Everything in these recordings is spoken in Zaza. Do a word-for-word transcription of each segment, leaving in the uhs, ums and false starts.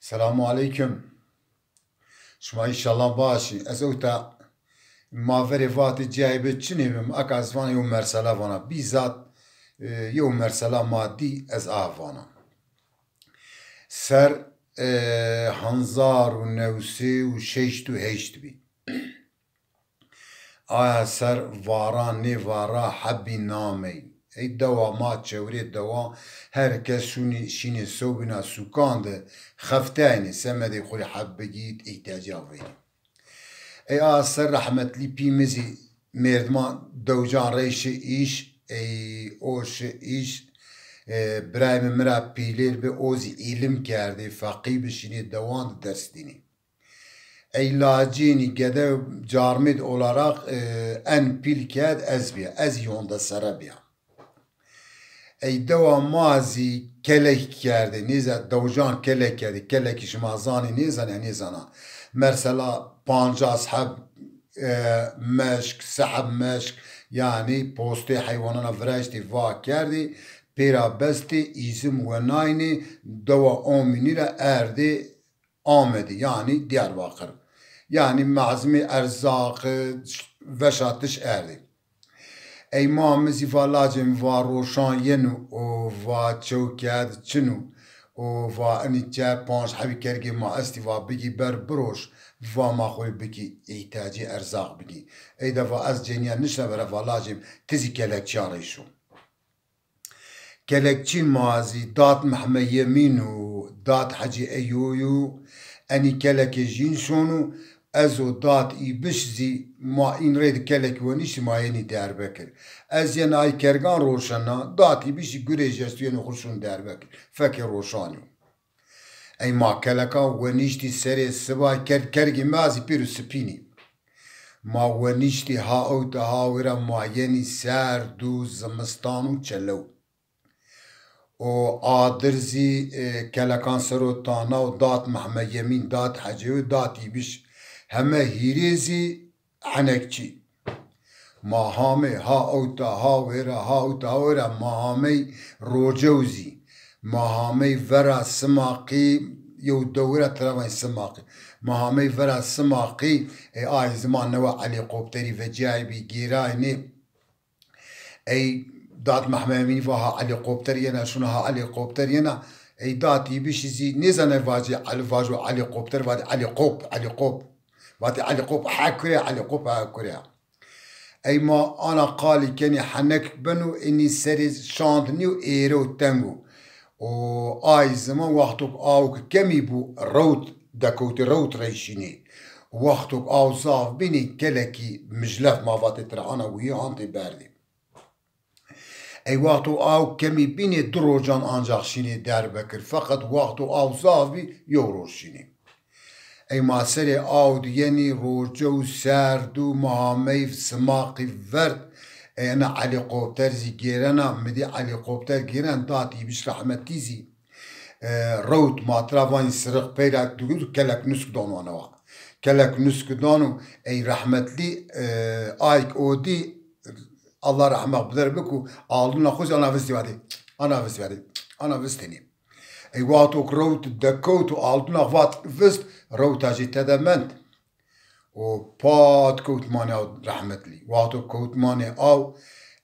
Selamu aleyküm. Şima înşallah baş î. Ez ewta ma verê vatê cayê bê çinê bim. Aka ez vana yew mersela vana. Bîzat, e, yew mersela ma dî ez a vana. Ser, e, hezar û new sey û şeşt û heşt bî. Aya ser vara nêvara hebî namey. Ey dewa ma çewrê dewa her kes şûnî şînê sewbîna sûkan de xefteynê semedê xwu rê heb bigî îhtiyacî avênê. Ey a ser rehmetlî pî mi zî mêrdiman dewican rey şi îş, ey o şi îş, e, birayê mi mi ra pîlêr bi, o zî îlim kerdê, feqî bi, şînê dewan de ders dînê. Ey lacênî gede carmêd olarak, e, en pîl kerd ez bîya. Ez yonde sere bîya. Ey dewa ma zî kelek kerdê, nêza dewican kelek kerdê. Kelekî şima zanê nêzanê, nêzana. Mersela pancas heb, e, meşk, se heb meşk, yanî postê heywanana viraştê va kerdê, pêra bestê, îzim wenaynê, dewa omînî ra erdê Amedî, yanî Diyarbakir. Yanî mezimê erzaqi, veşatiş erdî. Ey ma mi zî va lacê mi va roşan yeno û va çew kerd çin o û va inî çer panc hebî kergê ma estî va bigî ber biroş, va ma xwu rê bikî îhtiyacî erzaq bigî. Ey de va ez cenîya nişna vera va lacê mi ti zî kelekçîyan rey şo. Kelekçîn ma zî Dat Mehme Yemîn û Dat Hecî Eyoy û enî kelekê jîn şon û ez û Dat Îbiş zî ma în rê di kelekî wenîştî ma yenî Diyarbekir. Ez yen ay kergan roşena, Dat Îbiş zî gurê jî esto yenî xwu şon Diyarbekir. Fekê roşan yo. Ey ma kelekan wenîştî serê siba kerd kergê ma zî pêro sipînî. Ma wenîştî ha ewta ha wêra ma yenî serd û zimistan û çelew. Û adir zî, e, kelekan ser o tana û Dat Mehme Yemîn, Dat Hecê û Dat Îbiş heme hîrê zî henekçî. Ma hamey ha ewta ha wêra, ha ewta ha wêra ma hamey rocew zî. Ma hamey vera Simaqî, yew dewira tira vanî Simaqî. Ma hamey vera Simaqî, ey ay ziman newe helîkopterî vecîyaybî gêraynê. Ey Dat Mehme Emînî va ha helîkopter yena, şuna ha helîkopter yena. Ey Dat Îbişî zî nêzanê vacê, el-, vajo helîkopter, vatê helîkop, helîkop. Vatê helîkop, ha kure, helîkop, ha kure. Ey ma ana qalî kenî henek beno, inî serê şandinî û êre û teng o. Û ay ziman wexto ke awk kemî bû, rewt dekewtê, rewt reyşînê. Wexto ke aw zaf bînê, kelekî mijlef ma vatê tira ana wîyê antê berdê. Ey wexto aw kemî bînê, di rojan ancax şînê Diyarbekir. Feqet wexto aw zaf bî, yew roj şînê. Ey ma serê aw di yenî, roce û serd û ma hamey Simaqî verd. Ey ena helîkopter zî gêrena, mi dî helîkopter gêren, Dat Îbiş rehmetî zî, e, rewt ma tira vanî siriq peyra dû, kelek nusk dano ana wa. Kelek nusk dano, ey rehmetlî, e, ayk o dî, Allah rehmet bider biku, alduna xo zî ana vistî vatê. Ana vistî vatê. Ana vistênî. Ey wexto ke rewt dekewt û alduna vat vist, rewta jî tede mend. Û pat kewt manê aw rehmetlî. Wexto kewt manê aw,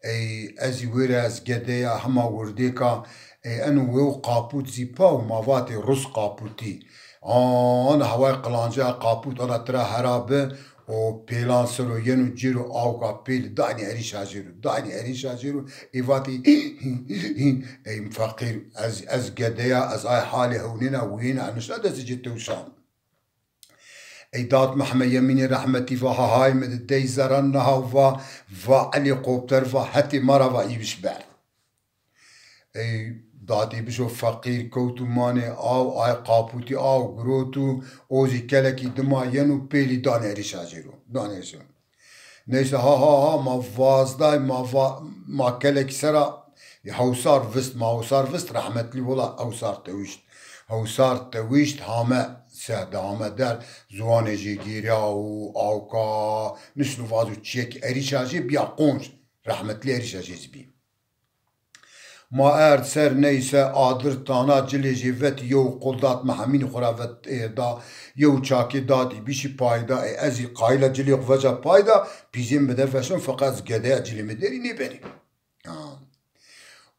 ey ez zî wêre ez gedeya hema wirdêka, ey eno wew qapût zî paw, ma vatê rus qapûtî. Ana haway qilancaya qapût ana tira hera bi, û pêlan ser o yeno cêro awka pêlî daynî erîşa jêro, daynî erîşa jêro, ê vatî, ey feqîr, ez, ez gedeya, ez ay halê hewnêna, wîyêna, nişna destê cê tewşan. Ey Dat Mehme Yemînî rehmetî va ha hay mi di dey zerran niha va, va helîkopter va hetê ma ra va Îbiş berd. Ey Dat Îbiş o feqîr kewt û manê aw, ay qapûtî aw girot û o zî kelekî dima yeno pêlî danê erîşa jêro. Danê erîşa. Neyse ha ha ha ma vazday, ma va, ma kelekî sera, e, hewsar vist, ma hewsar vist, rehmetlî wila hewsar tewişt. Hewsar tewişt hame sehde, hame der, ziwanê jê gêrya û awka nişno vazo çiyek, erîşa jê bîya qonc, rehmetlî erîşa jê zî bî. Ma erd ser neyse adir tana cilê jê vetî yew qul dat mi hemînî xwu ra vet êrda, yew çakê datî bişî payda, ê ez zî qayîla cilê xwu veca payda, pîzê mi de veşon feqet ez gedeya cilê mi derî nêbenî. Ha.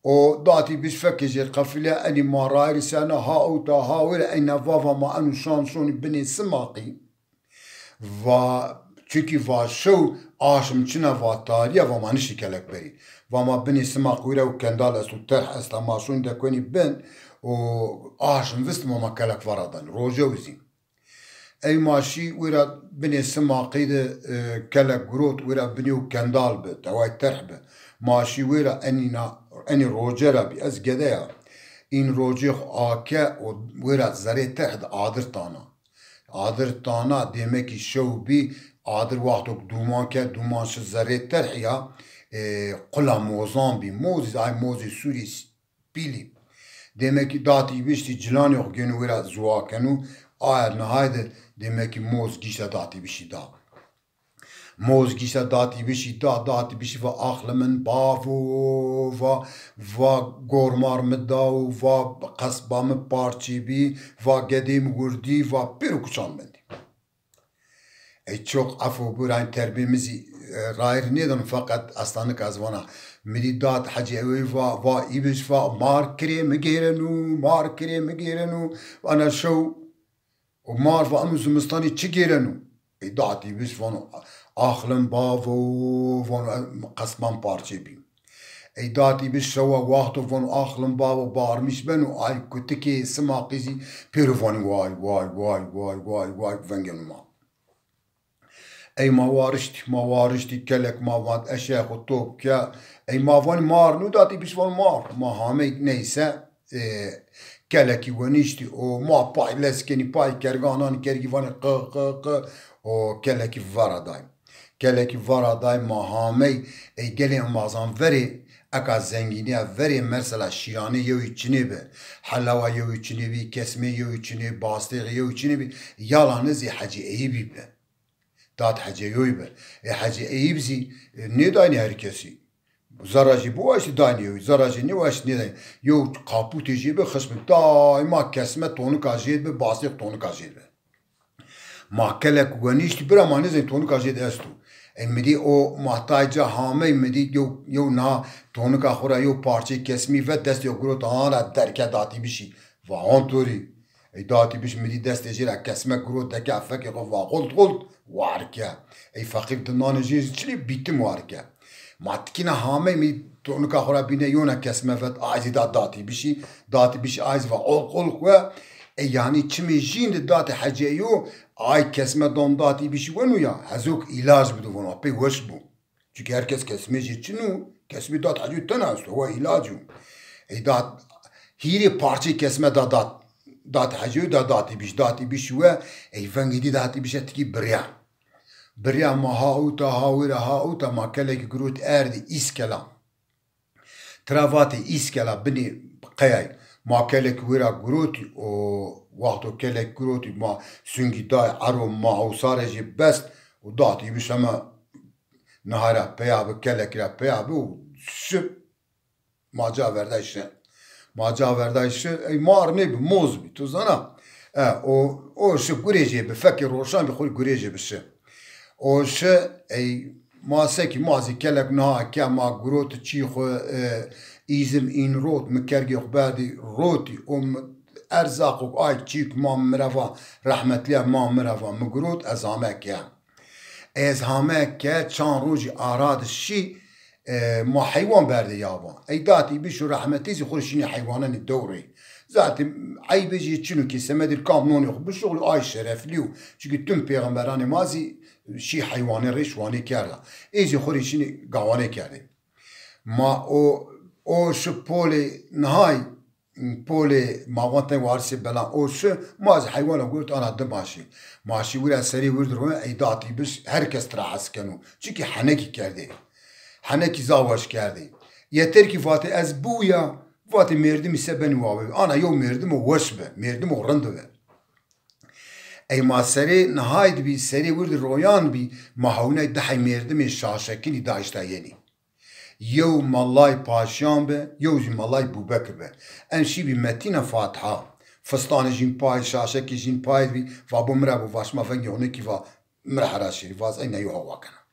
O datî biş fekê jê qefile enî ma rayirî sena ha ewta ha wêre eyna vava ma enu şan şonî binê simaqî. Va, çunkî va şew aşm çina va tarîya va ma niştî kelek berî. Va ma binê simaqî wêre û kendal est û terh esta ma şonî de kuenî bin û aşm vist ma ma kelek vara danî. Roje û zî. Ey ma şî wêra binê simaqî de, e, kelek girot, wêra binê û kendal bi, teway terh bi. Ma şî wêra enîna, enî roce ra bî, ez gede ya. În rocê xwu ake û wêra zerê terh de adir tana. Adir tana, dêmekî şew bî, adir wextok dûman ke, dûman şi zerê terh ya, e, qula mozan bî. Mozî, ay mozê sûrî pîlî. Dêmekî datî biştî cilanê xwu gêno wêra ziwa keno, aya nihayde dêmekî moz gîşta datî bişî da. Moz gîşta datî bişî da, datî bişî va axli min bavo, va, va gormar mi dawo, va qesba mi parçê bî, va gedê mi wirdî, va pêro kuçan mendî. Ey çok efo bû, rayn terbê mi zî, e, rayir nêdano, feqet estanik ez vana. Mi dî dat Hecî Eyoyî va, va îbiş va, mar kirê mi gêreno, mar kirê mi gêreno. Vana şew û mar va eno zimistanî çi gêreno? Ey datî biş vano, axlim bavo, vano, qesman parçê bî. Ey datî bi şewa wexto vano axlim bavo barmîş beno, ay kutikê simaqî zî pêro vanî way, way, way, way, way, way vengeno ma. Ey ma wariştî, ma wariştî, kelek ma vat eşeya xwu top ke. Ey ma vanî mar nû datî biş vano mar. Ma hamey neyse, e, kelekî wenîştî û ma pay lez kenî, pay kerga ananî, kergî vanî qi, qi, qi û kelekî vera day. Kelekî vara day ma hamey, ey gelê embazan verê, eka zengînîya verê, mersela şîranê yewî çinê bi, helawa yewî çinê bî, kesmê yewî çinê, bastêxî yewî çinê bî, yala nizî Hecî Eyîbî bi. Dat Hecî Eyoyî bi. Ê Hecî Eyîb zî, e, nêdaynî her kesî. Zerra jê biwaştî daynî yewî, zerra jê nêwaştî nêdaynî. Yew qapûtê jê bi xişm bi. Daîma kesme tonika jê di bi, bastêx tonika jê di bi. Ma kelek wenîştî bira ma nêzanî tonika jê de esto. Ey mi dî o ma tay ca hamey mi dî yew, yew niha tonika xwu ra yew parçeyê kesmî vet destê xwu girot ana derke datî bişî. Va hon to rî. Ey datî biş mi dî destê jê ra kesme girot deke fekê xwu va xult xult war ke. Ey feqîr di nanê jê zî çilî bîtim war ke. Ma tikîna hamey mi tonika xwu ra bîne yona kesme vet, ay zî da datî bişî, datî bişî ay zî va olq olq we. E, yanî çimê jîn de datê Hecî Eyo, ay kesme don datî bişî weno ya, hezok îlac bido vano, pê weş bo. Çunkî her kes kesmê jê çin o, kesmê dat Hecî Eyo tena esto, wa îlac o. Ey dat, hîrê parçeyê kesme da dat, dat Hecî Eyo da datî bişî, datî bişî we, ey vengê dî datî bişe tikî birya. Birya ma ha ewta, ha wêra ha ewta, ma kelekî girot erdî Îskela. Tira vatê Îskela binê qeyay. Ma kelekî wêra girotî û wexto kelek girotî ma sungî day ero ma ewsare jê best û datî biş hema niha ra peya bi, kelekî ra peya bi û şi. Ma ca verday şi. Ma ca verday şi, ey mar nêbi, moz bî, tu zana. E, o, o şi gurê jê bi, fekê roşan bî, xwu rê gurê jê bi şi. O şi, ey, ma sekî, ma zî kelek niha ke ma girot çî xwu, e, îzim în rot, mi kergê xwu berdî rotî, o mi erzaqo ay çîk ma mi ra va, rehmetlîya ma mi ra va, mi girot, ez ame ke. Ez hame ke çand rojî ara de şî, e, ma heywan berdê yaban. Ey datî bişo rehmetî zî xwu rê şînê heywananê dewrê. Zaten eybê jê çin o ke semedê kam nonê xwu bişuxulî ay şereflî yo. Çunkî tim pêxemberanê ma zî şî heywanê rê şiwanê kerda. Ê zî xwu rê şînê gawanê kerdê. Ma o, o şi polê nihay, polê ma vatê warisê belan o şi, ma zî heywana girot ana di ma şî. Ma şî wira serê wir di royan, ey datî biş, her kes tira hes keno. Çunkî henekî kerdê. Henekî zaf weş kerdê. Yeter kî vatê ez biwîya, vatê mêrdimî se benî wa bibî. Ana yew mêrdimo weş bi, mêrdimo rind bi. Ey ma serê nihay di bî, serê wir di royan bî, ma hewnay di hey mêrdimê şaşekinî daşta yenî. Yew malay Paşiyan bi, yew zî malay Bûbekir bi. En şîbî metîna Fatiha. Fistanê jîn pay, şaşekê jîn pay bî, va bo mi ra bo, va şima vengê hunekî va mi ra hera şêrî, va ez eyna yew hawa kena.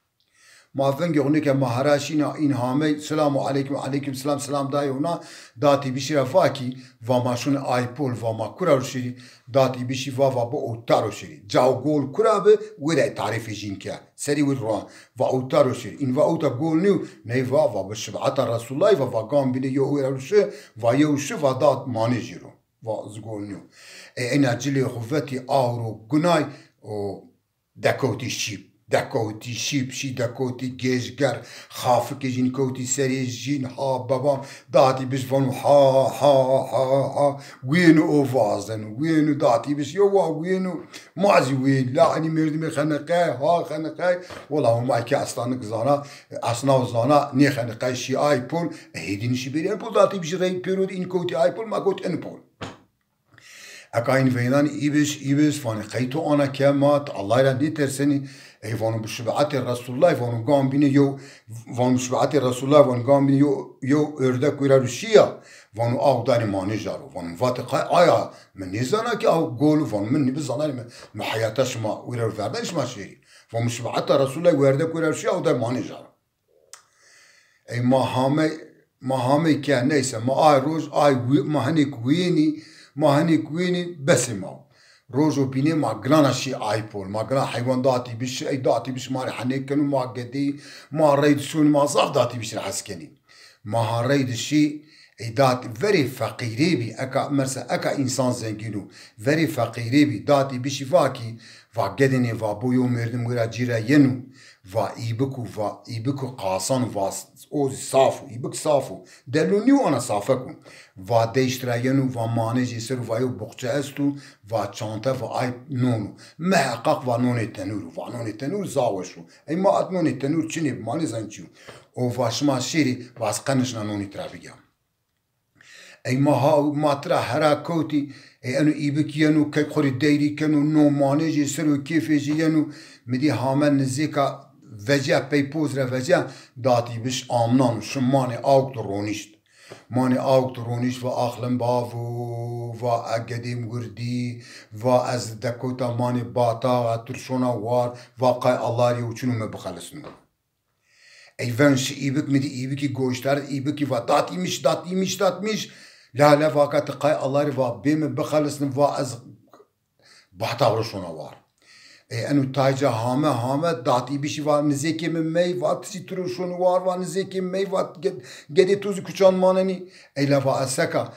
Ma vengê hunekî ma hera şîna, în hamey, selamu aleykum, aleykum selam, selam dayê huna, datî bişî ra va kî, va ma şûnê Aypol, va ma kura ro şêrî, datî bişî va, va bo ewta ro şêrî. Cao gol kura bi, wêra tarîfê jîn ke. Serî wir ro, va ewta ro şêrî. În va ewta gol nîyo, ney va, va bi şibata Resûlay, va, va gam bîne yew wêra ro şi, va yew şi, va dat manê jî ro. Va ez gol nîyo. E, eyna cilê xu vetî aw ro gunay, o dekewtî şîb. Dekewtî şîb, şî dekewtî gêjger, xafikê jîn kewtî serê jîn, ha bebam, datî biş vano ha, ha, ha, ha, wêno o vazeno, wêno datî biş, yo wa wêno, ma zî wên, la enî merdimê xeniqey, ha xeniqey, wela Homay ke estanik zana, esnaw zana, nê xeniqey şî Aypol, e, hêdî nişî bêrî Aypol, datî biş rey pêro de în kewtî Aypol, ma kewt în pol. Eka în veynan îbiş, îbiş, vanê qey to ana ke ma, ti Allay ra nêtersenî? Ey vano bi şubeatê Resûlullah, vano gam bîne yew, vano bi şubeatê Resûlullah, vano gam bîne yew, yew ördek wêra ro şîya, vano aw danê manêja ro. Vano vatê qay aya, mi nêzana ke aw gol, vano mi nêbi zananê mi, mi heyata şima wêra ro verdanê şima şêrî. Vano bi şubeata Resûlullah werdek wêra ro şîya, aw danê manêja ro. Ey ma hamey, ma hamey ke neyse, ma ay roj, ay wi-, ma hinêk wênî, ma hinêk wênî, besê ma. Rojo bînê ma ginana şî Aypol. Ma gina heywan datî biş, ey datî biş ma rê henêk keno, ma gedî, ma rey di şonî, ma zaf datî biş rê hes kenî. Ma ha rey di şî, ey datî verê feqîrê bî, eka merse, eka însan zengîn o, verê feqîrê bî, datî bişî va kî, va gedênê, va bo yew merdim wêra cî ra yeno, va îbik û va îbik û qasan û va s-, o zî saf o, îbik saf o. Delo nîyo ana safek o. Va deşt ra yeno, va manêjê ser o, va yew buxçe esto, va çante, va ay non o. Miheqeq va nonê tenûr o, va nonê tenûr zaf weş o. Ey ma at nonê tenûr çinê bi, ma nêzanî çi yo. O va şima şêrî, va ez qe nişna nonî tira bigîya. Ey ma ha, ma tira hera kewtî, ey eno îbik yeno, kek xwu rê deyrî keno, no manêjê ser o, kêfê jî yeno, mi dî hame nizêka veciya, pey poz ra veciya, datî biş amnan, şi manê awk di ronîşt. Manê awk di ronîşt, va axlim bavo, va e gedêm wirdî, va ez dekewta manê bataxa, tirşona war, va qay Allay rê yew çin o mi bixelisno. Ey ven şi îbik, mi dî îbikî goştarî, îbikî va datî miş, datî miş, datî miş. La la va ka ti qay Allay rê va bê mi bixelisni, va ez batax ro şona war. Ey eno tayca hame, hame, datî bişî va nizêkê mi mey, va ti zî ti ro şonî war, va nizêkê mi mey, va ge-, gedê to zî kuçan manenî. Ey la va ez seka,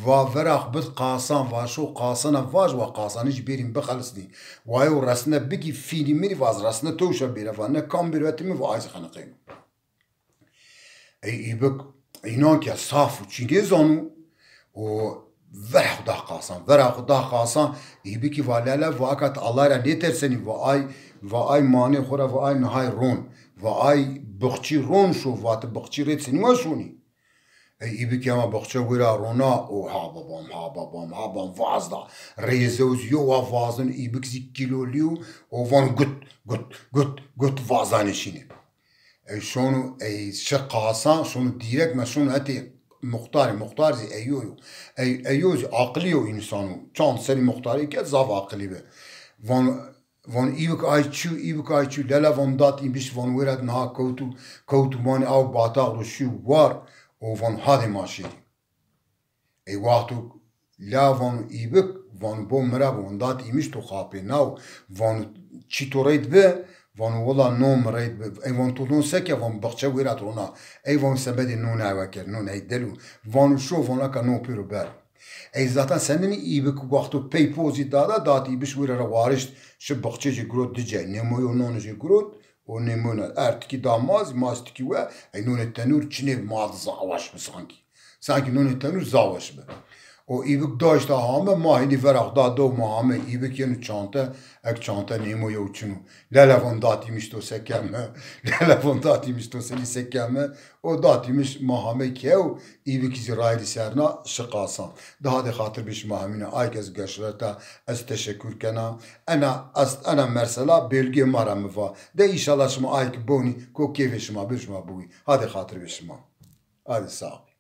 va vera xwu bid qasan, va şo qasana vaj, wa qasanijî bêrîn bixelisnî. Wa yew resne bigî fînî mirî, va ez resne tewşa bêra, va ne kam bêro hetê mi, va ay zî xeniqêno. Ey îbik înan ke saf û çî nêzano û vera xwu da qasan, vera xwu da qasan, îbikî va lele, va eka ti Allay ra nêtersenî, va ay, va ay manê xwu ra, va ay nihay ron, va ay bixçî ron şo, va ti bixçî rê senî wa şonî? Ey îbikî hema bixçe wêra rona û ha babam, ha babam, ha babam vazda. Rêzew zî yo wa vazdin, îbik zî kîlolî yo, o van gut, gut, gut, gut vazdanê şînê. Ey şono, ey şi qasan, şono dîrek me şono hetê muxtarî, muxtar zî eyo yo. Ey, eyo zî aqilî yo însan o. Çand serî muxtarî ke zaf aqilî bi. Van, van îbik ay çî, îbik ay çî, lele van dat îbişî, van wêra niha kewtû, kewtû manê aw batax ro şî war, o van hadê ma şêrî. Ey wexto la vano îbik, vano bo mi ra bo, dat îmiş to xapê naw, vano çî to reyt bi, vano wela no mi reyt bi. Ey vano to non seke, vano bixçe wêra to rona. Ey vano semedê non ewe kerd, non ey delo. Vano şo, vano eka no pêro ber. Ey zaten sendenî îbik wexto pey pozî dada, dat îbiş wêra ra warişt, şi bixçe jê girot dicey, nêmoyo nonê jê girot, o nêmona. Er tikî da ma zî, ma zî tikî we, ey nonê tenûr çinê bi ma di zawaş bi sankî. Sankî nonê tenûr zawaş bi. O îvik daşta hame, ma hînî veraq da do ma hame, îvik yenu çante, ek çante nêmo yew çinu. Lelevon datîmiş to sekeme, lelevon datîmiş to senî sekeme, o datîmiş ma hame kew, îvik zî rayri serna şiqasan. Daha de xatir bi şima hemîne, ay ke ez geşverta, ez teşekkür kena. Ena, est, ena mersela belgê ma ra mi va. De înşallah şima ay ki bonî, ko kêfê şima bir şima buwî. Hadi xatir bi şima. Hadi sağ ol.